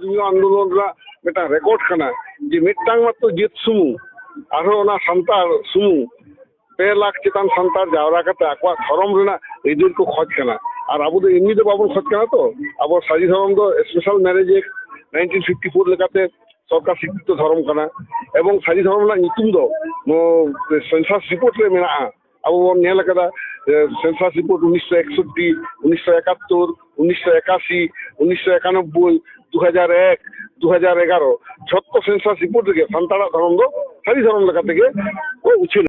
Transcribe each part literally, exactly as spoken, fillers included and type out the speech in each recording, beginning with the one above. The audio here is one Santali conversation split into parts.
ᱱᱚᱣᱟ ᱟᱱᱫᱳᱞᱚᱱ ᱨᱮᱱᱟᱜ ᱢᱤᱫᱴᱟᱝ ᱨᱮᱠᱚᱨᱰ ᱠᱟᱱᱟ ᱡᱮ ᱢᱤᱫᱴᱟᱝ ᱢᱟᱛᱨᱚ ᱡᱟᱹᱛ ᱥᱩᱢᱩᱝ, ᱟᱨᱦᱚᱸ ᱚᱱᱟ ᱥᱟᱱᱛᱟᱲ ᱥᱩᱢᱩᱝ ᱯᱮ ᱞᱟᱠᱷ ᱪᱮᱛᱟᱱ ᱥᱟᱱᱛᱟᱲ ᱡᱟᱣᱨᱟ ᱠᱟᱛᱮ ᱟᱠᱚᱣᱟᱜ ᱫᱷᱚᱨᱚᱢ ᱨᱮᱱᱟᱜ ᱟᱹᱭᱫᱟᱹᱨ ᱠᱚ ᱠᱷᱚᱡᱽ ᱠᱟᱱᱟ᱾ ᱟᱨ ᱟᱵᱚ ᱫᱚ ᱮᱢᱱᱤ ᱫᱚ ᱵᱟᱵᱚᱱ ᱠᱷᱚᱡᱽ ᱠᱟᱱᱟ ᱛᱚ, ᱟᱵᱚ ᱥᱟᱹᱨᱤ ᱫᱷᱚᱨᱚᱢ ᱫᱚ special marriage act nineteen fifty four ᱞᱮᱠᱟᱛᱮ ᱥᱚᱨᱠᱟᱨ ᱥᱤᱠᱨᱤᱛᱤ ᱫᱷᱚᱨᱚᱢ ᱠᱟᱱᱟ᱾ ᱮᱵᱚᱝ ᱥᱟᱹᱨᱤ ᱫᱷᱚᱨᱚᱢ ᱨᱮᱱᱟᱜ ᱧᱩᱛᱩᱢ ᱫᱚ ᱱᱚᱣᱟ ᱥᱮᱱᱥᱟᱥ ᱨᱤᱯᱳᱨᱴ ᱨᱮ ᱢᱮᱱᱟᱜᱼᱟ᱾ ᱟᱵᱚ ᱵᱚᱱ ᱧᱮᱞ ᱟᱠᱟᱫᱟ, ᱥᱮᱱᱥᱟᱥ ᱨᱤᱯᱳᱨᱴ ᱩᱱᱤᱥᱥᱚ ᱮᱠᱥᱚᱴᱴᱤ, ᱩᱱᱤᱥᱥᱚ ᱮᱠᱟᱛᱛᱳᱨ, ᱩᱱᱤᱥᱥᱚ ᱮᱠᱟᱥᱤ, ᱩᱱᱤᱥᱥᱚ ᱮᱠᱟᱱᱚᱵᱵᱳᱭ, ᱫᱩ ᱦᱟᱡᱟᱨ ᱮᱠ, ᱫᱩ ᱦᱟᱡᱟᱨ ᱮᱜᱟᱨᱚ, ᱡᱷᱚᱛᱚ ᱥᱮᱱᱥᱟᱥ ᱨᱤᱯᱳᱨᱴ ᱨᱮᱜᱮ ᱥᱟᱱᱛᱟᱲᱟᱜ ᱫᱷᱚᱨᱚᱢ ᱫᱚ ᱥᱟᱹᱨᱤ ᱫᱷᱚᱨᱚᱢ ᱞᱮᱠᱟ ᱛᱮᱜᱮ ᱠᱚ ᱩᱪᱷᱟᱹᱱ᱾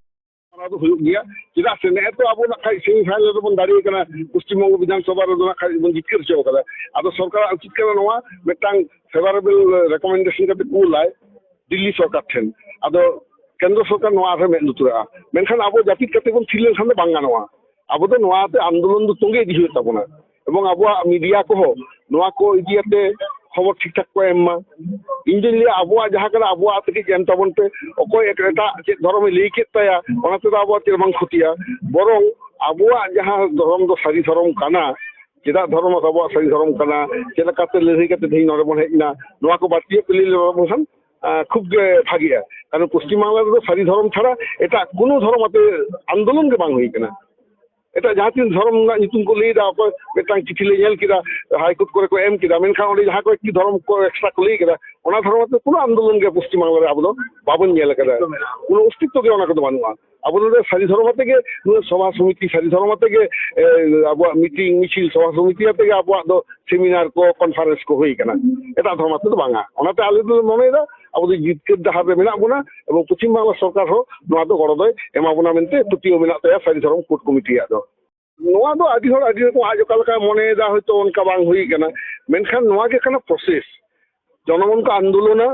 ᱚᱱᱟ ᱫᱚ ᱦᱩᱭᱩᱜ ᱜᱮᱭᱟ᱾ ᱪᱮᱫᱟᱜ ᱥᱮ ᱱᱮᱜᱼᱮ ᱛᱚ ᱟᱵᱚ ᱱᱟᱜ ᱠᱷᱟᱡ ᱥᱮᱢᱤ ᱯᱷᱟᱭᱱᱟᱞ ᱨᱮᱵᱚᱱ ᱫᱟᱲᱮ ᱠᱟᱱᱟ, ᱯᱚᱥᱪᱤᱢ ᱵᱚᱝᱜᱚ ᱵᱤᱫᱷᱟᱱ ᱥᱚᱵᱷᱟ ᱨᱮᱫᱚ ᱱᱟᱜ ᱠᱷᱟᱡ ᱵᱚᱱ ᱡᱤᱛᱠᱟᱹᱨ ᱦᱚᱪᱚ ᱠᱟᱫᱟ᱾ ᱟᱫᱚ ᱥᱚᱨᱠᱟᱨᱟᱜ ᱩᱪᱤᱛ ᱠᱟᱱᱟ ᱱᱚᱣᱟ ᱢᱤᱫᱴᱟᱝ ᱯᱷᱮᱵᱟᱨᱮᱵᱚᱞ ᱨᱮᱠᱚᱢᱮᱱᱰᱮᱥᱚᱱ ᱠᱟᱛᱮ ᱠᱩᱞᱟᱭ ᱫᱤᱞᱞᱤ ᱥᱚᱨᱠᱟᱨ ᱴᱷᱮᱱ᱾ ᱟᱫᱚ ᱠᱮᱱᱫᱨᱚ ᱥᱚᱨᱠᱟᱨ ᱱᱚᱣᱟ ᱨᱮ ᱢᱮᱫ ᱞᱩᱛᱩᱨᱟᱜᱼᱟ᱾ ᱢᱮᱱᱠᱷᱟᱱ ᱟᱵᱚ ᱡᱟᱹᱯᱤᱫ ᱠᱟᱛᱮ ᱵᱚᱱ ᱛᱷᱤᱨ ᱞᱮᱱᱠᱷᱟᱱ ᱫᱚ ᱵᱟᱝ ᱜᱟᱱᱚᱜᱼᱟ᱾ ᱟᱵᱚ ᱫᱚ ᱱᱚᱣᱟ ᱛᱮ ᱟᱱᱫᱳᱞᱚᱱ ᱫᱚ ᱛᱚᱸᱜᱮ ᱤᱫᱤ ᱦᱩᱭᱩᱜ ᱛᱟᱵᱚᱱᱟ᱾ ᱮᱵᱚᱝ ᱟᱵᱚᱣᱟᱜ ᱢᱤᱰᱤᱭᱟ ᱠᱚᱦᱚᱸ ᱱᱚᱣᱟ ᱠᱚ ᱤᱫᱤ ᱠᱟᱛᱮ ᱠᱷᱚᱵᱚᱨ ᱴᱷᱤᱠ ᱴᱷᱟᱠ ᱠᱚ ᱮᱢ ᱢᱟ᱾ ᱤᱧ ᱫᱩᱧ ᱞᱟᱹᱭᱟ, ᱟᱵᱚᱣᱟᱜ ᱡᱟᱦᱟᱸ ᱠᱟᱱᱟ, ᱟᱵᱚᱣᱟᱜ ᱛᱮᱜᱮ ᱮᱢ ᱛᱟᱵᱚᱱ ᱯᱮ᱾ ᱚᱠᱚᱭ ᱮᱴ-, ᱮᱴᱟᱜ ᱪᱮᱫ ᱫᱷᱚᱨᱚᱢᱮ ᱞᱟᱹᱭ ᱠᱮᱫ ᱛᱟᱭᱟ, ᱚᱱᱟ ᱛᱮᱫᱚ ᱟᱵᱚᱣᱟᱜ ᱪᱮᱫ ᱦᱚᱸ ᱵᱟᱝ ᱠᱷᱚᱛᱤᱭᱟ᱾ ᱵᱚᱨᱚᱝ ᱟᱵᱚᱣᱟᱜ ᱡᱟᱦᱟᱸ ᱫᱷᱚᱨᱚᱢ ᱫᱚ ᱥᱟᱹᱨᱤ ᱫᱷᱚᱨᱚᱢ ᱠᱟᱱᱟ, ᱪᱮᱫᱟᱜ ᱫᱷᱚᱨᱚᱢ ᱟᱵᱚᱣᱟᱜ ᱥᱟᱹᱨᱤ ᱫᱷᱚᱨᱚᱢ ᱠᱟᱱᱟ, ᱪᱮᱫ ᱞᱮᱠᱟᱛᱮ ᱞᱟᱹᱲᱦᱟᱹᱭ ᱠᱟᱛᱮ ᱛᱮᱦᱮᱧ ᱱᱚᱰᱮ ᱵᱚᱱ ᱦᱮᱡ ᱮᱱᱟ, ᱱᱚᱣᱟ ᱠᱚ ᱵᱟᱹᱲᱛᱤ ᱧᱚᱜ ᱯᱮ ᱞᱟᱹᱭ ᱞᱮᱵᱚᱱ ᱠᱷᱟᱱ, ᱟᱸ, ᱠᱷᱩᱵ ᱜᱮ ᱵᱷᱟᱜᱤᱜᱼᱟ᱾ ᱠᱟᱨᱚᱱ ᱯᱚᱥᱪᱤᱢ ᱵᱟᱝᱞᱟ ᱨᱮᱫᱚ ᱥᱟᱹᱨᱤ ᱫᱷᱚᱨᱚᱢ ᱪᱷᱟᱲᱟ ᱮᱴᱟᱜ ᱠᱳᱱᱳ ᱫᱷᱚᱨᱚᱢ ᱟᱛᱮ ᱟᱱᱫᱳᱞᱚᱱ ᱜᱮ ᱵᱟᱝ ᱦᱩᱭ ᱠᱟᱱᱟ᱾ ᱮᱴᱟᱜ ᱡᱟᱦᱟᱸ ᱛᱤᱱ ᱫᱷᱚᱨᱚᱢ ᱨᱮᱱᱟᱜ ᱧᱩᱛᱩᱢ ᱠᱚ ᱞᱟᱹᱭ ᱮᱫᱟ, ᱚᱠᱚᱭ ᱢᱤᱫᱴᱟᱝ ᱪᱤᱴᱷᱤ ᱞᱮ ᱧᱮᱞ ᱠᱮᱫᱟ, ᱦᱟᱭ ᱠᱳᱨᱴ ᱠᱚᱨᱮ ᱠᱚ ᱮᱢ ᱠᱮᱫᱟ, ᱢᱮᱱᱠᱷᱟᱱ ᱚᱸᱰᱮ ᱡᱟᱦᱟᱸ ᱠᱚᱭᱮᱠᱴᱤ ᱫᱷᱚᱨᱚᱢ ᱠᱚ ᱮᱠᱥᱴᱨᱟ ᱠᱚ ᱞᱟᱹᱭ ᱠᱮᱫᱟ, ᱚᱱᱟ ᱫᱷᱚᱨᱚᱢ ᱟᱛᱮ ᱠᱳᱱᱳ ᱟᱱᱫᱳᱞᱚᱱ ᱜᱮ ᱯᱚᱥᱪᱤᱢ ᱵᱟᱝᱞᱟ ᱨᱮ ᱟᱵᱚ ᱫᱚ ᱵᱟᱵᱚᱱ ᱧᱮᱞ ᱟᱠᱟᱫᱟ᱾ ᱠᱳᱱᱳ ᱚᱥᱛᱤᱛᱛᱚ ᱜᱮ ᱚᱱᱟ ᱠᱚᱫᱚ ᱵᱟᱹᱱᱩᱜᱼᱟ᱾ ᱟᱵᱚ ᱱᱚᱰᱮ ᱥᱟᱹᱨᱤ ᱫᱷᱚᱨᱚᱢ ᱟᱛᱮ ᱜᱮ, ᱱᱚᱣᱟ ᱥᱚᱵᱷᱟ ᱥᱚᱢᱤᱛᱤ, ᱥᱟᱹᱨᱤ ᱫᱷᱚᱨᱚᱢ ᱟᱛᱮ ᱜᱮ, ᱮ, ᱟᱵᱚᱣᱟᱜ ᱢᱤᱴᱤᱝ, ᱢᱤᱪᱷᱤᱞ, ᱥᱚᱵᱷᱟ ᱥᱚᱢᱤᱛᱤ ᱟᱛᱮ ᱜᱮ ᱟᱵᱚᱣᱟᱜ ᱫᱚ ᱥᱮᱢᱤᱱᱟᱨ ᱠᱚ, ᱠᱚᱱᱯᱷᱟᱨᱮᱱᱥ ᱠᱚ ᱦᱩᱭ ᱠᱟᱱᱟ᱾ ᱮᱴᱟᱜ ᱫᱷᱚᱨᱚᱢ ᱟᱛᱮ ᱫᱚ ᱵᱟᱝᱟ᱾ ᱚᱱᱟᱛᱮ ᱟᱞᱮ ᱫᱚᱞᱮ ᱢᱚᱱᱮᱭᱮᱫᱟ, ᱟᱵᱚ ᱫᱚ ᱡᱤᱛᱠᱟᱹᱨ ᱰᱟᱦᱟᱨ ᱨᱮ ᱢᱮᱱᱟᱜ ᱵᱚᱱᱟ ᱮᱵᱚᱝ ᱯᱚᱪᱷᱤᱢ ᱵᱟᱝᱞᱟ ᱥᱚᱨᱠᱟᱨ ᱦᱚᱸ ᱱᱚᱣᱟ ᱫᱚ ᱜᱚᱲᱚ ᱫᱚᱭ ᱮᱢᱟ ᱵᱚᱱᱟ ᱢᱮᱱᱛᱮ ᱯᱟᱹᱛᱭᱟᱹᱣ ᱢᱮᱱᱟᱜ ᱛᱟᱭᱟ ᱥᱟᱹᱨᱤ ᱫᱷᱚᱨᱚᱢ ᱠᱳᱰ ᱠᱚᱢᱤᱴᱤᱭᱟᱜ ᱫᱚ᱾ ᱱᱚᱣᱟ ᱫᱚ ᱟᱹᱰᱤ ᱦᱚᱲ ᱟᱹᱰᱤ ᱨᱚᱠᱚᱢ ᱟᱡ ᱚᱠᱟ ᱞᱮᱠᱟᱭ ᱢᱚᱱᱮᱭᱮᱫᱟ, ᱦᱚᱭᱛᱳ ᱚᱱᱠᱟ ᱵᱟᱝ ᱦᱩᱭ ᱠᱟᱱᱟ, ᱢᱮᱱᱠᱷᱟᱱ ᱱᱚᱣᱟ ᱜᱮ ᱠᱟᱱᱟ ᱯᱨᱚᱥᱮᱥ᱾ ᱡᱚᱱᱚᱜᱚᱱ ᱠᱚ ᱟᱱᱫᱳᱞᱚᱱᱟ,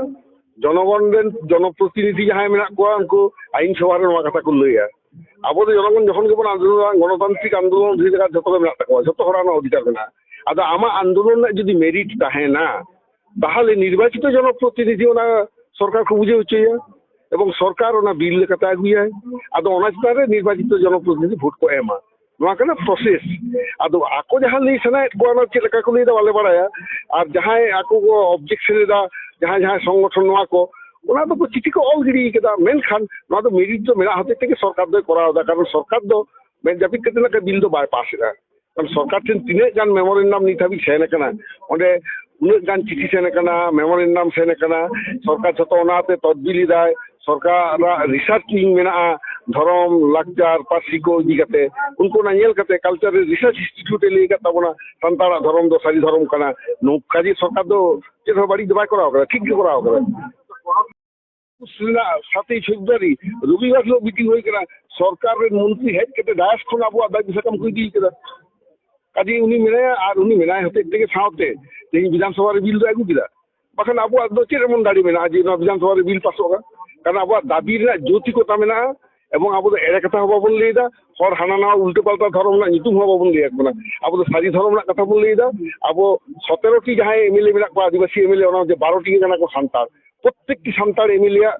ᱡᱚᱱᱚᱜᱚᱱ ᱨᱮᱱ ᱡᱚᱱᱚᱯᱨᱚᱛᱤᱱᱤᱫᱷᱤ ᱡᱟᱦᱟᱸᱭ ᱢᱮᱱᱟᱜ ᱠᱚᱣᱟ, ᱩᱱᱠᱩ ᱟᱭᱤᱱ ᱥᱚᱵᱷᱟ ᱨᱮ ᱱᱚᱣᱟ ᱠᱟᱛᱷᱟ ᱠᱚ ᱞᱟᱹᱭᱟ᱾ ᱟᱵᱚ ᱫᱚ ᱡᱚᱱᱚᱜᱚᱱ ᱡᱚᱠᱷᱚᱱ ᱜᱮᱵᱚᱱ ᱟᱱᱫᱳᱞᱚᱱᱟ, ᱜᱚᱱᱚᱛᱟᱱᱛᱨᱤᱠ ᱟᱱᱫᱳᱞᱚᱱ ᱚᱫᱷᱤᱠᱟᱨ ᱡᱷᱚᱛᱚ ᱜᱮ ᱢᱮᱱᱟᱜ ᱛᱟᱠᱚᱣᱟ, ᱡᱷᱚᱛᱚ ᱦᱚᱲᱟᱜ ᱚᱱᱟ ᱚᱫᱷᱤᱠᱟᱨ ᱢᱮᱱᱟᱜᱼᱟ᱾ ᱟᱫᱚ ᱟᱢᱟᱜ ᱟᱱᱫᱳᱞᱚᱱ ᱨᱮᱱᱟᱜ ᱡᱩᱫᱤ ᱢᱮᱨᱤᱴ ᱛᱟᱦᱮᱱᱟ, ᱛᱟᱦᱚᱞᱮ ᱱᱤᱨᱵᱟᱪᱤᱛᱚ ᱡᱚᱱᱚᱯᱨᱚᱛᱤᱱᱤᱫᱷᱤ ᱚᱱᱟ ᱥᱚᱨᱠᱟᱨ ᱠᱚ ᱵᱩᱡᱷᱟᱹᱣ ᱦᱚᱪᱚᱭᱟ ᱮᱵᱚᱝ ᱥᱚᱨᱠᱟᱨ ᱚᱱᱟ ᱵᱤᱞ ᱞᱮᱠᱟᱛᱮ ᱟᱹᱜᱩᱭᱟᱭ᱾ ᱟᱫᱚ ᱚᱱᱟ ᱪᱮᱛᱟᱱ ᱨᱮ ᱱᱤᱨᱵᱟᱪᱤᱛᱚ ᱡᱚᱱᱚᱯᱨᱚᱛᱤᱱᱤᱫᱷᱤ ᱵᱷᱳᱴ ᱠᱚ ᱮᱢᱟ᱾ ᱱᱚᱣᱟ ᱠᱟᱱᱟ ᱯᱨᱚᱥᱮᱥ᱾ ᱟᱫᱚ ᱟᱠᱚ ᱡᱟᱦᱟᱸ ᱞᱟᱹᱭ ᱥᱟᱱᱟᱭᱮᱫ ᱠᱚᱣᱟ, ᱚᱱᱟ ᱪᱮᱫ ᱞᱮᱠᱟ ᱠᱚ ᱞᱟᱹᱭᱫᱟ ᱵᱟᱞᱮ ᱵᱟᱲᱟᱭᱟ᱾ ᱟᱨ ᱡᱟᱦᱟᱸᱭ ᱟᱠᱚ ᱠᱚ ᱚᱵᱡᱮᱠᱥᱚᱱ ᱮᱫᱟ, ᱡᱟᱦᱟᱸᱭ ᱡᱟᱦᱟᱸᱭ ᱥᱚᱝᱜᱚᱴᱷᱚᱱ, ᱱᱚᱣᱟ ᱠᱚ, ᱚᱱᱟ ᱫᱚᱠᱚ ᱪᱤᱴᱷᱤ ᱠᱚ ᱚᱞ ᱜᱤᱰᱤ ᱠᱟᱫᱟ, ᱢᱮᱱᱠᱷᱟᱱ ᱱᱚᱣᱟ ᱫᱚ ᱢᱮᱨᱤᱴ ᱫᱚ ᱢᱮᱱᱟᱜ ᱦᱚᱛᱮᱡ ᱛᱮᱜᱮ ᱥᱚᱨᱠᱟᱨ ᱫᱚᱭ ᱠᱚᱨᱟᱣ ᱮᱫᱟ, ᱠᱟᱨᱚᱱ ᱥᱚᱨᱠᱟᱨ ᱫᱚ ᱢᱮᱫ ᱡᱟᱹᱯᱤᱫ ᱠᱟᱛᱮ ᱱᱟᱜ ᱵᱤᱞ ᱫᱚ ᱵᱟᱭ ᱯᱟᱥ ᱮᱫᱟ᱾ ᱠᱟᱨᱚᱱ ᱥᱚᱨᱠᱟᱨ ᱴᱷᱮᱱ ᱛᱤᱱᱟᱹᱜ ᱜᱟᱱ ᱢᱮᱢᱳᱨᱮᱱᱰᱟᱢ ᱱᱤᱛ ᱦᱟᱹᱵᱤᱡ ᱥᱮᱱ ᱟᱠᱟᱱᱟ, ᱚᱸᱰᱮ ᱩᱱᱟᱹᱜ ᱜᱟᱱ ᱪᱤᱴᱷᱤ ᱥᱮᱱ ᱟᱠᱟᱱᱟ, ᱢᱮᱢᱳᱨᱮᱱᱰᱟᱢ ᱥᱮᱱ ᱟᱠᱟᱱᱟ, ᱥᱚᱨᱠᱟᱨ ᱡᱷᱚᱛᱚ ᱚᱱᱟᱛᱮ ᱛᱚᱫᱵᱤᱞ ᱮᱫᱟᱭ᱾ ᱥᱚᱨᱠᱟᱨᱟᱜ ᱨᱤᱥᱟᱨᱪ ᱴᱤᱢ ᱢᱮᱱᱟᱜᱼᱟ, ᱫᱷᱚᱨᱚᱢ, ᱞᱟᱠᱪᱟᱨ, ᱯᱟᱹᱨᱥᱤ ᱠᱚ ᱤᱫᱤ ᱠᱟᱛᱮ, ᱩᱱᱠᱩ ᱚᱱᱟ ᱧᱮᱞ ᱠᱟᱛᱮ ᱠᱟᱞᱪᱟᱨᱟᱞ ᱨᱤᱥᱟᱨᱪ ᱤᱱᱥᱴᱤᱴᱤᱭᱩᱴ ᱮ ᱞᱟᱹᱭ ᱟᱠᱟᱫ ᱛᱟᱵᱚᱱᱟ, ᱥᱟᱱᱛᱟᱲᱟᱜ ᱫᱷᱚᱨᱚᱢ ᱫᱚ ᱥᱟᱹᱨᱤ ᱫᱷᱚᱨᱚᱢ ᱠᱟᱱᱟ᱾ ᱱᱚᱝᱠᱟ ᱡᱮ ᱥᱚᱨᱠᱟᱨ ᱫᱚ ᱪᱮᱫ ᱦᱚᱸ ᱵᱟᱹᱲᱤᱡ ᱫᱚ ᱵᱟᱭ ᱠᱚᱨᱟᱣ ᱠᱟᱫᱟ, ᱴᱷᱤᱠ ᱜᱮ ᱠᱚᱨᱟᱣ ᱠᱟᱫᱟ᱾ ᱨᱮᱱᱟᱜ ᱥᱟᱛᱮᱭ ᱯᱷᱮᱵᱽᱨᱩᱣᱟᱨᱤ ᱨᱚᱵᱤᱵᱟᱨ ᱦᱤᱞᱳᱜ ᱢᱤᱴᱤᱝ ᱦᱩᱭ ᱠᱟᱱᱟ, ᱥᱚᱨᱠᱟᱨ ᱨᱮᱱ ᱢᱚᱱᱛᱨᱤ ᱦᱮᱡ ᱠᱟᱛᱮ ᱰᱟᱭᱟᱥ ᱠᱷᱚᱱ ᱟᱵᱚᱣᱟᱜ ᱫᱟᱹᱵᱤ ᱥᱟᱠᱟᱢ ᱠᱚ ᱤᱫᱤ ᱠᱟᱫᱟ᱾ ᱠᱟᱡᱮ ᱩᱱᱤ ᱢᱮᱱᱟᱭᱟ, ᱟᱨ ᱩᱱᱤ ᱢᱮᱱᱟᱭ ᱦᱚᱛᱮᱡ ᱛᱮᱜᱮ ᱥᱟᱶᱛᱮ ᱛᱮᱦᱮᱧ ᱵᱤᱫᱷᱟᱱ ᱥᱚᱵᱷᱟ ᱨᱮ ᱵᱤᱞ ᱫᱚ ᱟᱹᱜᱩ ᱠᱮᱫᱟ᱾ ᱵᱟᱠᱷᱟᱱ ᱟᱵᱚᱣᱟᱜ ᱫᱚ ᱪᱮᱫ ᱮᱢᱚᱱ ᱫᱟᱲᱮ ᱢᱮᱱᱟᱜᱼᱟ ᱡᱮ ᱱᱚᱣᱟ ᱵᱤᱫᱷᱟᱱ ᱥᱚᱵᱷᱟ ᱨᱮ ᱵᱤᱞ ᱯᱟᱥᱚᱜᱼᱟ? ᱠᱟᱨᱚᱱ ᱟᱵᱚᱣᱟᱜ ᱫᱟᱹᱵᱤ ᱨᱮᱱᱟᱜ ᱡᱳᱛᱤᱠᱚᱛᱟ ᱢᱮᱱᱟᱜᱼᱟ, ᱮᱵᱚᱝ ᱟᱵᱚ ᱫᱚ ᱮᱲᱮ ᱠᱟᱛᱷᱟ ᱦᱚᱸ ᱵᱟᱵᱚᱱ ᱞᱟᱹᱭ ᱮᱫᱟ, ᱦᱚᱲ ᱦᱟᱱᱟ ᱱᱟᱣᱟ ᱩᱞᱴᱟᱹ ᱯᱟᱞᱴᱟ ᱫᱷᱚᱨᱚᱢ ᱨᱮᱱᱟᱜ ᱧᱩᱛᱩᱢ ᱦᱚᱸ ᱵᱟᱵᱚᱱ ᱞᱟᱹᱭ ᱟᱠᱚ ᱠᱟᱱᱟ᱾ ᱟᱵᱚ ᱫᱚ ᱥᱟᱹᱨᱤ ᱫᱷᱚᱨᱚᱢ ᱨᱮᱱᱟᱜ ᱠᱟᱛᱷᱟ ᱵᱚᱱ ᱞᱟᱹᱭ ᱮᱫᱟ᱾ ᱟᱵᱚ ᱥᱚᱛᱮᱨᱚ ᱴᱤ ᱡᱟᱦᱟᱸᱭ ᱮᱢ ᱮᱞ ᱮ ᱢᱮᱱᱟᱜ ᱠᱚᱣᱟ ᱟᱹᱫᱤᱵᱟᱹᱥᱤ ᱮᱢ ᱮᱞ ᱮ, ᱚᱱᱟ ᱢᱚᱫᱽᱫᱷᱮ ᱵᱟᱨᱚ ᱴᱤ ᱜᱮ ᱠᱟᱱᱟ ᱠᱚ ᱥᱟᱱᱛᱟᱲ᱾ ᱯᱨᱚᱛᱛᱮᱠᱴᱤ ᱥᱟᱱᱛᱟᱲ ᱮᱢ ᱮᱞ ᱮ ᱟᱜ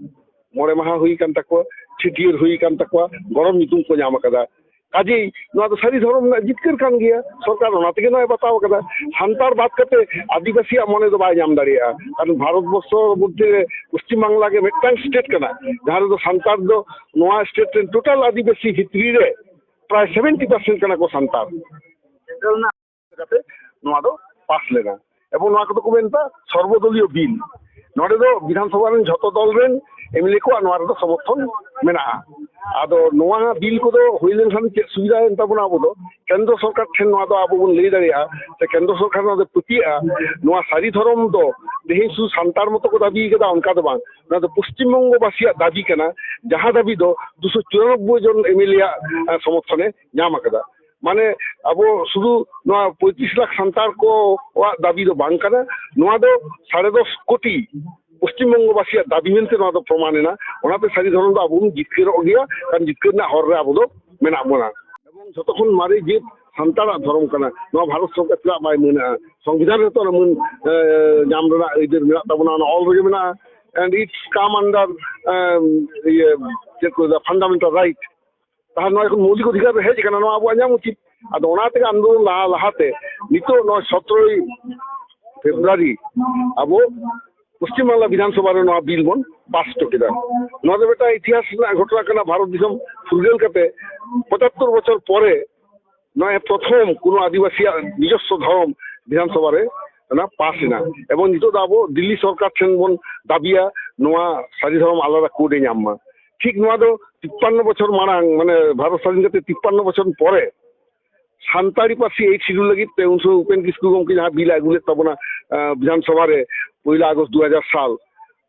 ᱢᱚᱬᱮ ᱢᱟᱦᱟ ᱦᱩᱭ ᱟᱠᱟᱱ ᱛᱟᱠᱚᱣᱟ, ᱪᱷᱟᱹᱴᱭᱟᱹᱨ ᱦᱩᱭ ᱟᱠᱟᱱ ᱛᱟᱠᱚᱣᱟ, ᱜᱚᱲᱚᱨ ᱧᱩᱛᱩᱢ ᱠᱚ ᱧᱟᱢ ᱟᱠᱟᱫᱟ᱾ ᱠᱟᱡᱮᱭ ᱱᱚᱣᱟ ᱫᱚ ᱥᱟᱹᱨᱤ ᱫᱷᱚᱨᱚᱢ ᱨᱮᱱᱟᱜ ᱡᱤᱛᱠᱟᱹᱨ ᱠᱟᱱ ᱜᱮᱭᱟ, ᱥᱚᱨᱠᱟᱨ ᱚᱱᱟ ᱛᱮᱜᱮ ᱱᱚᱣᱟᱭ ᱵᱟᱛᱟᱣ ᱟᱠᱟᱫᱟ᱾ ᱥᱟᱱᱛᱟᱲ ᱵᱟᱫ ᱠᱟᱛᱮ ᱟᱹᱫᱤᱵᱟᱹᱥᱤᱭᱟᱜ ᱢᱚᱱᱮ ᱫᱚ ᱵᱟᱭ ᱧᱟᱢ ᱫᱟᱲᱮᱭᱟᱜᱼᱟ, ᱠᱟᱨᱚᱱ ᱵᱷᱟᱨᱚᱛ ᱵᱚᱨᱥᱚ ᱢᱚᱫᱽᱫᱷᱮ ᱨᱮ ᱯᱚᱥᱪᱤᱢ ᱵᱟᱝᱞᱟ ᱜᱮ ᱢᱤᱫᱴᱟᱝ ᱥᱴᱮᱴ ᱠᱟᱱᱟ, ᱡᱟᱦᱟᱸ ᱨᱮᱫᱚ ᱥᱟᱱᱛᱟᱲ ᱫᱚ ᱱᱚᱣᱟ ᱥᱴᱮᱴ ᱨᱮᱱ ᱴᱳᱴᱟᱞ ᱟᱹᱫᱤᱵᱟᱹᱥᱤ ᱵᱷᱤᱛᱨᱤ ᱨᱮ ᱯᱨᱟᱭ ᱥᱮᱵᱷᱮᱱᱴᱤ ᱯᱟᱨᱥᱮᱱᱴ ᱠᱟᱱᱟ ᱠᱚ ᱥᱟᱱᱛᱟᱲ᱾ ᱠᱟᱛᱮ ᱱᱚᱣᱟ ᱫᱚ ᱯᱟᱥ ᱞᱮᱱᱟ᱾ ᱮᱵᱚᱝ ᱱᱚᱣᱟ ᱠᱚᱫᱚ ᱠᱚ ᱢᱮᱱᱫᱟ ᱥᱚᱨᱵᱚᱫᱚᱞᱤᱭᱚ ᱵᱤᱞ᱾ ᱱᱚᱰᱮ ᱫᱚ ᱵᱤᱫᱷᱟᱱ ᱥᱚᱵᱷᱟ ᱨᱮᱱ ᱡᱷᱚᱛᱚ ᱫᱚᱞ ᱨᱮᱱ ᱮᱢ ᱮᱞ ᱮ ᱠᱚᱣᱟᱜ ᱱᱚᱣᱟ ᱨᱮᱫᱚ ᱥᱚᱢᱚᱨᱛᱷᱚᱱ ᱢᱮᱱᱟᱜᱼᱟ᱾ ᱟᱫᱚ ᱱᱚᱣᱟ ᱵᱤᱞ ᱠᱚᱫᱚ ᱦᱩᱭ ᱞᱮᱱᱠᱷᱟᱱ ᱪᱮᱫ ᱥᱩᱵᱤᱫᱷᱟ ᱮᱱ ᱛᱟᱵᱚᱱᱟ? ᱟᱵᱚ ᱫᱚ ᱠᱮᱱᱫᱨᱚ ᱥᱚᱨᱠᱟᱨ ᱴᱷᱮᱱ ᱱᱚᱣᱟ ᱫᱚ ᱟᱵᱚ ᱵᱚᱱ ᱞᱟᱹᱭ ᱫᱟᱲᱮᱭᱟᱜᱼᱟ, ᱥᱮ ᱠᱮᱱᱫᱨᱚ ᱥᱚᱨᱠᱟᱨ ᱱᱚᱣᱟ ᱫᱚ ᱯᱟᱹᱛᱭᱟᱹᱜᱼᱟ, ᱱᱚᱣᱟ ᱥᱟᱹᱨᱤ ᱫᱷᱚᱨᱚᱢ ᱫᱚ ᱛᱮᱦᱮᱧ ᱥᱩᱫᱷᱩ ᱥᱟᱱᱛᱟᱲ ᱢᱚᱛᱚ ᱠᱚ ᱫᱟᱹᱵᱤ ᱠᱟᱫᱟ, ᱚᱱᱠᱟ ᱫᱚ ᱵᱟᱝ᱾ ᱱᱚᱣᱟ ᱫᱚ ᱯᱚᱥᱪᱤᱢ ᱵᱚᱝᱜᱚ ᱵᱟᱥᱤᱭᱟᱜ ᱫᱟᱹᱵᱤ ᱠᱟᱱᱟ, ᱡᱟᱦᱟᱸ ᱫᱟᱹᱵᱤ ᱫᱚ ᱫᱩᱥᱚ ᱪᱩᱨᱟᱱᱚᱵᱵᱳᱭ ᱡᱚᱱ ᱮᱢ ᱮᱞ ᱮ ᱟᱜ, ᱟᱸ, ᱥᱚᱢᱚᱨᱛᱷᱚᱱᱮ ᱧᱟᱢ ᱟᱠᱟᱫᱟ᱾ ᱢᱟᱱᱮ ᱟᱵᱚ ᱥᱩᱫᱷᱩ ᱱᱚᱣᱟ ᱯᱚᱸᱭᱛᱨᱤᱥ ᱞᱟᱠᱷ ᱥᱟᱱᱛᱟᱲ ᱠᱚᱣᱟᱜ ᱫᱟᱹᱵᱤ ᱫᱚ ᱵᱟᱝ ᱠᱟᱱᱟ, ᱱᱚᱣᱟ ᱫᱚ ᱥᱟᱲᱮ ᱫᱚᱥ ᱠᱳᱴᱤ ᱯᱚᱥᱪᱤᱢ ᱵᱚᱝᱜᱚ ᱵᱟᱥᱤᱭᱟᱜ ᱫᱟᱹᱵᱤ ᱢᱮᱱᱛᱮ ᱱᱚᱣᱟ ᱫᱚ ᱯᱨᱚᱢᱟᱱ ᱮᱱᱟ᱾ ᱚᱱᱟᱛᱮ ᱥᱟᱹᱨᱤ ᱫᱷᱚᱨᱚᱢ ᱫᱚ ᱟᱵᱚ ᱵᱚᱱ ᱡᱤᱛᱠᱟᱹᱨᱚᱜ ᱜᱮᱭᱟ, ᱠᱟᱨᱚᱱ ᱡᱤᱛᱠᱟᱹᱨ ᱨᱮᱱᱟᱜ ᱦᱚᱨ ᱨᱮ ᱟᱵᱚ ᱫᱚ ᱢᱮᱱᱟᱜ ᱵᱚᱱᱟ᱾ ᱮᱵᱚᱝ ᱡᱷᱚᱛᱚ ᱠᱷᱚᱱ ᱢᱟᱨᱮ ᱡᱟᱹᱛ ᱥᱟᱱᱛᱟᱲᱟᱜ ᱫᱷᱚᱨᱚᱢ ᱠᱟᱱᱟ, ᱱᱚᱣᱟ ᱵᱷᱟᱨᱚᱛ ᱥᱚᱨᱠᱟᱨ ᱪᱮᱫᱟᱜ ᱵᱟᱭ ᱢᱟᱹᱱᱟᱜᱼᱟ? ᱥᱚᱝᱵᱤᱫᱷᱟᱱ ᱨᱮ ᱛᱚ ᱚᱱᱟ ᱢᱟᱹᱱ, ᱮ, ᱧᱟᱢ ᱨᱮᱱᱟᱜ ᱟᱹᱭᱫᱟᱹᱨ ᱢᱮᱱᱟᱜ ᱛᱟᱵᱚᱱᱟ, ᱚᱱᱟ ᱚᱞ ᱨᱮᱜᱮ ᱢᱮᱱᱟᱜᱼᱟ, and it's come under, ᱮ, ᱤᱭᱟᱹ, ᱪᱮᱫ ᱠᱚ ᱞᱟᱹᱭᱟ, fundamental right᱾ ᱛᱟᱦᱞᱮ ᱱᱚᱣᱟ ᱡᱚᱠᱷᱚᱱ ᱢᱳᱣᱞᱤᱠ ᱚᱫᱷᱤᱠᱟᱨ ᱨᱮ ᱦᱮᱡ ᱟᱠᱟᱱᱟ, ᱱᱚᱣᱟ ᱟᱵᱚᱣᱟᱜ ᱧᱟᱢ ᱩᱪᱤᱛ᱾ ᱟᱫᱚ ᱚᱱᱟ ᱛᱮᱜᱮ ᱟᱱᱫᱳᱞᱚᱱ ᱞᱟᱦᱟ ᱞᱟᱦᱟᱛᱮ ᱱᱤᱛᱚᱜ ᱱᱚᱜᱼᱚᱭ ᱥᱚᱛᱨᱚᱭ ᱯᱷᱮᱵᱽᱨᱩᱣᱟᱨᱤ ᱟᱵᱚ ᱯᱚᱥᱪᱤᱢ ᱵᱟᱝᱞᱟ ᱵᱤᱫᱷᱟᱱ ᱥᱚᱵᱷᱟ ᱨᱮ ᱱᱚᱣᱟ ᱵᱤᱞ ᱵᱚᱱ ᱯᱟᱥ ᱦᱚᱪᱚ ᱠᱮᱫᱟ᱾ ᱱᱚᱣᱟ ᱫᱚ ᱢᱤᱫᱴᱟᱝ ᱤᱛᱤᱦᱟᱥ ᱨᱮᱱᱟᱜ ᱜᱷᱚᱴᱚᱱᱟ ᱠᱟᱱᱟ᱾ ᱵᱷᱟᱨᱚᱛ ᱫᱤᱥᱚᱢ ᱯᱷᱩᱨᱜᱟᱹᱞ ᱠᱟᱛᱮ ᱯᱚᱸᱪᱟᱛᱛᱳᱨ ᱵᱚᱪᱷᱚᱨ ᱯᱚᱨᱮ ᱱᱚᱣᱟ ᱯᱨᱚᱛᱷᱚᱢ ᱠᱳᱱᱳ ᱟᱹᱫᱤᱵᱟᱹᱥᱤᱭᱟᱜ ᱱᱤᱡᱚᱥᱥᱚ ᱫᱷᱚᱨᱚᱢ ᱵᱤᱫᱷᱟᱱ ᱥᱚᱵᱷᱟ ᱨᱮ ᱚᱱᱟ ᱯᱟᱥ ᱮᱱᱟ᱾ ᱮᱵᱚᱝ ᱱᱤᱛᱚᱜ ᱫᱚ ᱟᱵᱚ ᱫᱤᱞᱞᱤ ᱥᱚᱨᱠᱟᱨ ᱴᱷᱮᱱ ᱵᱚᱱ ᱫᱟᱹᱵᱤᱭᱟ ᱱᱚᱣᱟ ᱥᱟᱹᱨᱤ ᱫᱷᱚᱨᱚᱢ ᱟᱞᱟᱫᱟ ᱠᱳᱰ ᱮ ᱧᱟᱢ ᱢᱟ᱾ ᱴᱷᱤᱠ ᱱᱚᱣᱟ ᱫᱚ ᱛᱤᱯᱯᱟᱱᱱᱚ ᱵᱚᱪᱷᱚᱨ ᱢᱟᱲᱟᱝ, ᱢᱟᱱᱮ ᱵᱷᱟᱨᱚᱛ ᱥᱟᱹᱫᱷᱤᱱ ᱠᱟᱛᱮ ᱛᱤᱯᱯᱟᱱᱱᱚ ᱵᱚᱪᱷᱚᱨ ᱯᱚᱨᱮ ᱥᱟᱱᱛᱟᱲᱤ ᱯᱟᱹᱨᱥᱤ ᱮᱭᱤᱴ ᱥᱤᱰᱩᱞ ᱞᱟᱹᱜᱤᱫ ᱛᱮ ᱩᱱ ᱥᱚᱢᱚᱭ ᱩᱯᱮᱱ ᱠᱤᱥᱠᱩ ᱜᱚᱢᱠᱮ ᱡᱟᱦᱟᱸ ᱵᱤᱞ ᱮ ᱟᱹᱜᱩ ᱞᱮᱫ ᱛᱟᱵᱚᱱᱟ, ᱟᱸ, ᱵᱤᱫᱷᱟᱱ ᱥᱚᱵᱷᱟ ᱨᱮ ᱯᱚᱭᱞᱟ ᱟᱜᱚᱥᱴ ᱫᱩ ᱦᱟᱡᱟᱨ ᱥᱟᱞ,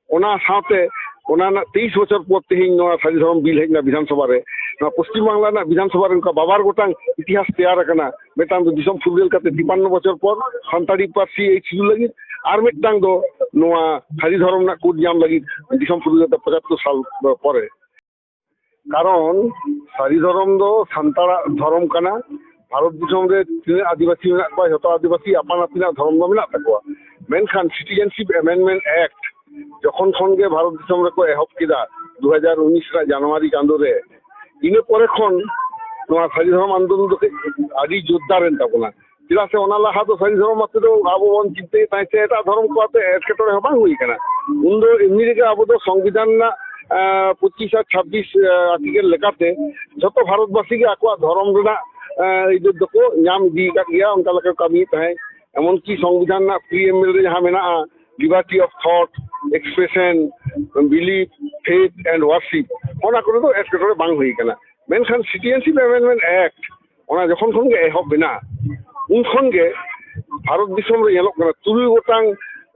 ᱚᱱᱟ ᱥᱟᱶᱛᱮ ᱚᱱᱟ ᱨᱮᱱᱟᱜ ᱛᱮᱭᱤᱥ ᱵᱚᱪᱷᱚᱨ ᱯᱚᱨ ᱛᱮᱦᱮᱧ ᱱᱚᱣᱟ ᱥᱟᱹᱨᱤ ᱫᱷᱚᱨᱚᱢ ᱵᱤᱞ ᱦᱮᱡ ᱮᱱᱟ ᱵᱤᱫᱷᱟᱱ ᱥᱚᱵᱷᱟ ᱨᱮ᱾ ᱱᱚᱣᱟ ᱯᱚᱥᱪᱤᱢ ᱵᱟᱝᱞᱟ ᱨᱮᱱᱟᱜ ᱵᱤᱫᱷᱟᱱ ᱥᱚᱵᱷᱟ ᱨᱮ ᱚᱱᱠᱟ ᱵᱟᱵᱟᱨ ᱜᱚᱴᱟᱝ ᱤᱛᱤᱦᱟᱥ ᱛᱮᱭᱟᱨ ᱟᱠᱟᱱᱟ᱾ ᱢᱤᱫᱴᱟᱝ ᱫᱚ ᱫᱤᱥᱚᱢ ᱯᱷᱩᱨᱜᱟᱹᱞ ᱠᱟᱛᱮ ᱛᱤᱯᱟᱱᱱᱚ ᱵᱚᱪᱷᱚᱨ ᱯᱚᱨ ᱥᱟᱱᱛᱟᱲᱤ ᱯᱟᱹᱨᱥᱤ ᱮᱭᱤᱴ ᱥᱤᱰᱩᱞ ᱞᱟᱹᱜᱤᱫ, ᱟᱨ ᱢᱤᱫᱴᱟᱝ ᱫᱚ ᱱᱚᱣᱟ ᱥᱟᱹᱨᱤ ᱫᱷᱚᱨᱚᱢ ᱨᱮᱱᱟᱜ ᱠᱳᱰ ᱧᱟᱢ ᱞᱟᱹᱜᱤᱫ ᱫᱤᱥᱚᱢ ᱯᱷᱩᱨᱜᱟᱹᱞ ᱠᱟᱛᱮ ᱯᱚᱸᱪᱟᱛᱛᱳᱨ ᱥᱟᱞ ᱯᱚᱨᱮ᱾ ᱠᱟᱨᱚᱱ ᱥᱟᱹᱨᱤ ᱫᱷᱚᱨᱚᱢ ᱫᱚ ᱥᱟᱱᱛᱟᱲᱟᱜ ᱫᱷᱚᱨᱚᱢ ᱠᱟᱱᱟ᱾ ᱵᱷᱟᱨᱚᱛ ᱫᱤᱥᱚᱢ ᱨᱮ ᱛᱤᱱᱟᱹᱜ ᱟᱹᱫᱤᱵᱟᱹᱥᱤ ᱢᱮᱱᱟᱜ ᱠᱚᱣᱟ, ᱡᱷᱚᱛᱚ ᱟᱹᱫᱤᱵᱟᱹᱥᱤ ᱟᱯᱟᱱ ᱟᱹᱯᱤᱱᱟᱜ ᱫᱷᱚᱨᱚᱢ ᱫᱚ ᱢᱮᱱᱟᱜ ᱛᱟᱠᱚᱣᱟ᱾ ᱢᱮᱱᱠᱷᱟᱱ Citizenship Amendment Act ᱡᱚᱠᱷᱚᱱ ᱠᱷᱚᱱ ᱜᱮ ᱵᱷᱟᱨᱚᱛ ᱫᱤᱥᱚᱢ ᱨᱮᱠᱚ ᱮᱦᱚᱵ ᱠᱮᱫᱟ, ᱫᱩ ᱦᱟᱡᱟᱨ ᱩᱱᱤᱥ ᱨᱮᱱᱟᱜ ᱡᱟᱱᱩᱣᱟᱨᱤ ᱪᱟᱸᱫᱳ ᱨᱮ, ᱤᱱᱟᱹ ᱯᱚᱨᱮ ᱠᱷᱚᱱ ᱱᱚᱣᱟ ᱥᱟᱹᱨᱤ ᱫᱷᱚᱨᱚᱢ ᱟᱱᱫᱳᱞᱚᱱ ᱫᱚ ᱠᱟᱹᱡ ᱟᱹᱰᱤ ᱡᱳᱨᱫᱟᱨ ᱮᱱ ᱛᱟᱵᱚᱱᱟ᱾ ᱪᱮᱫᱟᱜ ᱥᱮ ᱚᱱᱟ ᱞᱟᱦᱟ ᱫᱚ ᱥᱟᱹᱨᱤ ᱫᱷᱚᱨᱚᱢ ᱟᱛᱮ ᱫᱚ ᱟᱵᱚ ᱵᱚᱱ ᱪᱤᱱᱛᱟᱹᱭᱮᱫ ᱛᱟᱦᱮᱸᱫ ᱥᱮ ᱮᱴᱟᱜ ᱫᱷᱚᱨᱚᱢ ᱠᱚ ᱟᱛᱮ ᱮᱴᱠᱮᱴᱚᱬᱮ ᱦᱚᱸ ᱵᱟᱝ ᱦᱩᱭ ᱠᱟᱱᱟ᱾ ᱩᱱᱫᱚ ᱮᱢᱱᱤ ᱨᱮᱜᱮ ᱟᱵᱚ ᱫᱚ ᱥᱚᱝᱵᱤᱫᱷᱟᱱ ᱨᱮᱱᱟᱜ, ᱟᱸ, ᱯᱚᱸᱪᱤᱥ ᱟᱨ ᱪᱷᱟᱵᱵᱤᱥ, ᱟᱸ, ᱟᱨᱴᱤᱠᱮᱞ ᱞᱮᱠᱟᱛᱮ ᱡᱷᱚᱛᱚ ᱵᱷᱟᱨᱚᱛᱵᱟᱥᱤ ᱜᱮ ᱟᱠᱚᱣᱟᱜ ᱫᱷᱚᱨᱚᱢ ᱨᱮᱱᱟᱜ, ᱟᱸ, ᱟᱹᱭᱫᱟᱹᱨ ᱫᱚᱠᱚ ᱧᱟᱢ ᱤᱫᱤ ᱟᱠᱟᱫ ᱜᱮᱭᱟ, ᱚᱱᱠᱟ ᱞᱮᱠᱟ ᱠᱚ ᱠᱟᱹᱢᱤᱭᱮᱫ ᱛᱟᱦᱮᱸᱫ᱾ ᱮᱢᱚᱱᱠᱤ ᱥᱚᱝᱵᱤᱫᱷᱟᱱ ᱨᱮᱱᱟᱜ ᱯᱨᱤᱭᱮᱢᱵᱮᱞ ᱨᱮ ᱡᱟᱦᱟᱸ ᱢᱮᱱᱟᱜᱼᱟ, liberty of thought, expression, belief, faith and worship, ᱚᱱᱟ ᱠᱚᱨᱮ ᱫᱚ ᱮᱴᱠᱮᱴᱚᱬᱮ ᱵᱟᱝ ᱦᱩᱭ ᱠᱟᱱᱟ᱾ ᱢᱮᱱᱠᱷᱟᱱ Citizenship Amendment Act ᱚᱱᱟ ᱡᱚᱠᱷᱚᱱ ᱠᱷᱚᱱ ᱜᱮ ᱮᱦᱚᱵ ᱮᱱᱟ, ᱩᱱ ᱠᱷᱚᱱ ᱜᱮ ᱵᱷᱟᱨᱚᱛ ᱫᱤᱥᱚᱢ ᱨᱮ ᱧᱮᱞᱚᱜ ᱠᱟᱱᱟ, ᱛᱩᱨᱩᱭ ᱜᱚᱴᱟᱝ,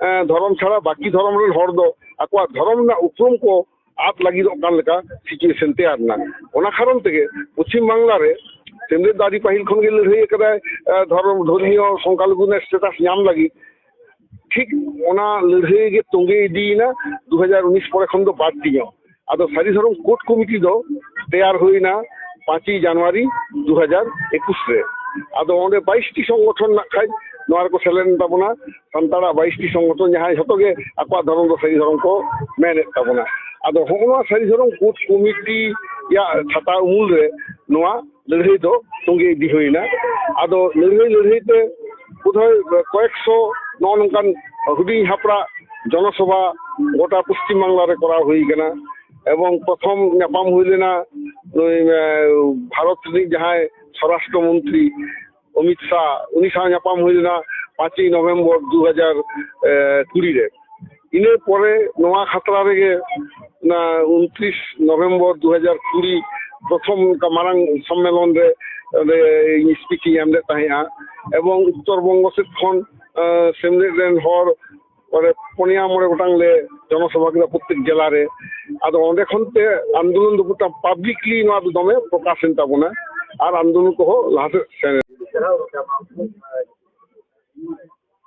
ᱮᱸ, ᱫᱷᱚᱨᱚᱢ ᱪᱷᱟᱲᱟ ᱵᱟᱹᱠᱤ ᱫᱷᱚᱨᱚᱢ ᱨᱮᱱ ᱦᱚᱲ ᱫᱚ ᱟᱠᱚᱣᱟᱜ ᱫᱷᱚᱨᱚᱢ ᱨᱮᱱᱟᱜ ᱩᱯᱨᱩᱢ ᱠᱚ ᱟᱫ ᱞᱟᱹᱜᱤᱫᱚᱜ ᱠᱟᱱ ᱞᱮᱠᱟ situation ᱛᱮᱭᱟᱨ ᱮᱱᱟ᱾ ᱚᱱᱟ ᱠᱟᱨᱚᱱ ᱛᱮᱜᱮ ᱯᱚᱪᱷᱤᱢ ᱵᱟᱝᱞᱟ ᱨᱮ ᱥᱮᱢᱞᱮᱫ ᱫᱚ ᱟᱹᱰᱤ ᱯᱟᱹᱦᱤᱞ ᱠᱷᱚᱱ ᱜᱮ ᱞᱟᱹᱲᱦᱟᱹᱭ ᱟᱠᱟᱫᱟᱭ, ᱮᱸ, ᱫᱷᱚᱨᱚᱢ, ᱫᱷᱚᱨᱢᱤᱭᱚ ᱥᱚᱝᱠᱷᱟᱞᱚᱜᱷᱩ ᱨᱮᱱᱟᱜ status ᱧᱟᱢ ᱞᱟᱹᱜᱤᱫ᱾ ᱴᱷᱤᱠ ᱚᱱᱟ ᱞᱟᱹᱲᱦᱟᱹᱭ ᱜᱮ ᱛᱚᱸᱜᱮ ᱤᱫᱤᱭᱮᱱᱟ ᱫᱩ ᱦᱟᱡᱟᱨ ᱩᱱᱤᱥ ᱯᱚᱨᱮ ᱠᱷᱚᱱ ᱫᱚ ᱵᱟᱹᱲᱛᱤ ᱧᱚᱜ᱾ ᱟᱫᱚ ᱥᱟᱹᱨᱤ ᱫᱷᱚᱨᱚᱢ ᱠᱳᱰ ᱠᱚᱢᱤᱴᱤ ᱫᱚ ᱛᱮᱭᱟᱨ ᱦᱩᱭᱱᱟ ᱯᱟᱸᱪᱮᱭ ᱡᱟᱱᱩᱣᱟᱨᱤ ᱫᱩ ᱦᱟᱡᱟᱨ ᱮᱠᱩᱥ ᱨᱮ᱾ ᱟᱫᱚ ᱚᱸᱰᱮ ᱵᱟᱭᱤᱥ ᱴᱤ ᱥᱚᱝᱜᱚᱴᱷᱚᱱ ᱱᱟᱜ ᱠᱷᱟᱡ ᱱᱚᱣᱟ ᱨᱮᱠᱚ ᱥᱮᱞᱮᱫ ᱮᱱ ᱛᱟᱵᱚᱱᱟ᱾ ᱥᱟᱱᱛᱟᱲᱟᱜ ᱵᱟᱭᱤᱥ ᱴᱤ ᱥᱚᱝᱜᱚᱴᱷᱚᱱ, ᱡᱟᱦᱟᱸᱭ ᱡᱷᱚᱛᱚ ᱜᱮ ᱟᱠᱚᱣᱟᱜ ᱫᱷᱚᱨᱚᱢ ᱫᱚ ᱥᱟᱹᱨᱤ ᱫᱷᱚᱨᱚᱢ ᱠᱚ ᱢᱮᱱᱮᱫ ᱛᱟᱵᱚᱱᱟ᱾ ᱟᱫᱚ ᱦᱚᱸᱜᱼᱚ ᱱᱚᱣᱟ ᱥᱟᱹᱨᱤ ᱫᱷᱚᱨᱚᱢ ᱠᱳᱰ ᱠᱚᱢᱤᱴᱤ ᱨᱮᱭᱟᱜ ᱪᱷᱟᱛᱟ ᱩᱢᱩᱞ ᱨᱮ ᱱᱚᱣᱟ ᱞᱟᱹᱲᱦᱟᱹᱭ ᱫᱚ ᱛᱚᱸᱜᱮ ᱤᱫᱤ ᱦᱩᱭᱱᱟ᱾ ᱟᱫᱚ ᱞᱟᱹᱲᱦᱟᱹᱭ ᱞᱟᱹᱲᱦᱟᱹᱭ ᱛᱮ ᱵᱳᱫᱷᱚᱭ ᱠᱚᱭᱮᱠ ᱥᱚ ᱱᱚᱜᱼᱚ ᱱᱚᱝᱠᱟᱱ ᱦᱩᱰᱤᱧ ᱦᱟᱯᱲᱟᱜ ᱡᱚᱱᱚᱥᱚᱵᱷᱟ ᱜᱚᱴᱟ ᱯᱚᱥᱪᱤᱢ ᱵᱟᱝᱞᱟ ᱨᱮ ᱠᱚᱨᱟᱣ ᱦᱩᱭ ᱠᱟᱱᱟ᱾ ᱮᱵᱚᱝ ᱯᱨᱚᱛᱷᱚᱢ ᱧᱟᱯᱟᱢ ᱦᱩᱭ ᱞᱮᱱᱟ ᱱᱩᱭ, ᱮ, ᱵᱷᱟᱨᱚᱛ ᱨᱤᱱᱤᱡ ᱡᱟᱦᱟᱸᱭ ᱥᱚᱨᱟᱥᱴᱨᱚ ᱢᱚᱱᱛᱨᱤ ᱚᱢᱤᱛ ᱥᱟᱦ, ᱩᱱᱤ ᱥᱟᱶ ᱧᱟᱯᱟᱢ ᱦᱩᱭ ᱞᱮᱱᱟ ᱯᱟᱸᱪᱮᱭ ᱱᱚᱵᱷᱮᱢᱵᱚᱨ ᱫᱩ ᱦᱟᱡᱟᱨ ᱠᱩᱲᱤ ᱨᱮ᱾ ᱤᱱᱟᱹ ᱯᱚᱨᱮ ᱱᱚᱣᱟ ᱠᱷᱟᱛᱲᱟ ᱨᱮᱜᱮ ᱚᱱᱟ ᱩᱱᱛᱨᱤᱥ ᱱᱚᱵᱷᱮᱢᱵᱚᱨ ᱫᱩ ᱦᱟᱡᱟᱨ ᱠᱩᱲᱤ ᱯᱨᱚᱛᱷᱚᱢ ᱚᱱᱠᱟ ᱢᱟᱨᱟᱝ ᱥᱚᱢᱢᱮᱞᱚᱱ ᱨᱮ ᱚᱸᱰᱮ ᱤᱧ ᱥᱯᱤᱪ ᱤᱧ ᱮᱢ ᱞᱮᱫ ᱛᱟᱦᱮᱸᱫᱼᱟ᱾ ᱮᱵᱚᱝ ᱩᱛᱛᱚᱨ ᱵᱚᱝᱜᱚ ᱥᱮᱫ ᱠᱷᱚᱱ, ᱮ, ᱥᱮᱢᱞᱮᱫ ᱨᱮᱱ ᱦᱚᱲ ᱚᱸᱰᱮ ᱯᱩᱱᱭᱟ ᱢᱚᱬᱮ ᱜᱚᱴᱟᱝ ᱞᱮ ᱡᱚᱱᱚᱥᱚᱵᱷᱟ ᱠᱮᱫᱟ ᱯᱨᱚᱛᱛᱮᱠ ᱡᱮᱞᱟ ᱨᱮ᱾ ᱟᱫᱚ ᱚᱸᱰᱮ ᱠᱷᱚᱱ ᱛᱮ ᱟᱱᱫᱳᱞᱚᱱ ᱫᱚ ᱜᱚᱴᱟ ᱯᱟᱵᱽᱞᱤᱠᱞᱤ ᱱᱚᱣᱟ ᱫᱚ ᱫᱚᱢᱮ ᱯᱨᱚᱠᱟᱥ ᱮᱱ ᱛᱟᱵᱚᱱᱟ ᱟᱨ ᱟᱱᱫᱳᱞᱚᱱ ᱠᱚᱦᱚᱸ ᱞᱟᱦᱟ ᱥᱮᱫ ᱥᱮᱱ ᱮᱱᱟ᱾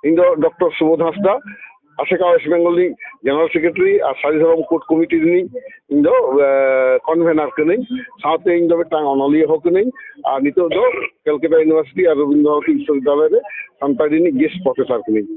ᱤᱧ ᱫᱚ ᱰᱚᱠᱴᱚᱨ ᱥᱩᱵᱳᱫᱷ ᱦᱟᱸᱥᱫᱟ, ᱟᱥᱮᱠᱟ ᱳᱭᱮᱥᱴ ᱵᱮᱝᱜᱚᱞ ᱨᱤᱱᱤᱡ ᱡᱮᱱᱟᱨᱮᱞ ᱥᱮᱠᱨᱮᱴᱟᱨᱤ ᱟᱨ ᱥᱟᱹᱨᱤ ᱫᱷᱚᱨᱚᱢ ᱠᱳᱰ ᱠᱚᱢᱤᱴᱤ ᱨᱤᱱᱤᱡ ᱤᱧ ᱫᱚ, ᱮ, ᱠᱚᱱᱵᱷᱮᱱᱟᱨ ᱠᱟᱹᱱᱟᱹᱧ᱾ ᱥᱟᱶᱛᱮ ᱤᱧ ᱫᱚ ᱢᱤᱫᱴᱟᱝ ᱚᱱᱚᱞᱤᱭᱟᱹ ᱦᱚᱸ ᱠᱟᱹᱱᱟᱹᱧ ᱟᱨ ᱱᱤᱛᱚᱜ ᱫᱚ ᱠᱮᱞᱠᱟᱴᱟ ᱤᱭᱩᱱᱤᱵᱷᱟᱨᱥᱤᱴᱤ ᱟᱨ ᱨᱚᱵᱤᱱᱫᱨᱚ ᱵᱷᱟᱨᱚᱛᱤ ᱵᱤᱥᱥᱚᱵᱤᱫᱽᱫᱟᱞᱚᱭ ᱨᱮ ᱥᱟᱱᱛᱟᱲᱤ ᱨᱤᱱᱤᱡ ᱜᱮᱥᱴ ᱯᱨᱚᱯᱷᱮᱥᱚᱨ ᱠᱟᱹᱱᱟᱹᱧ᱾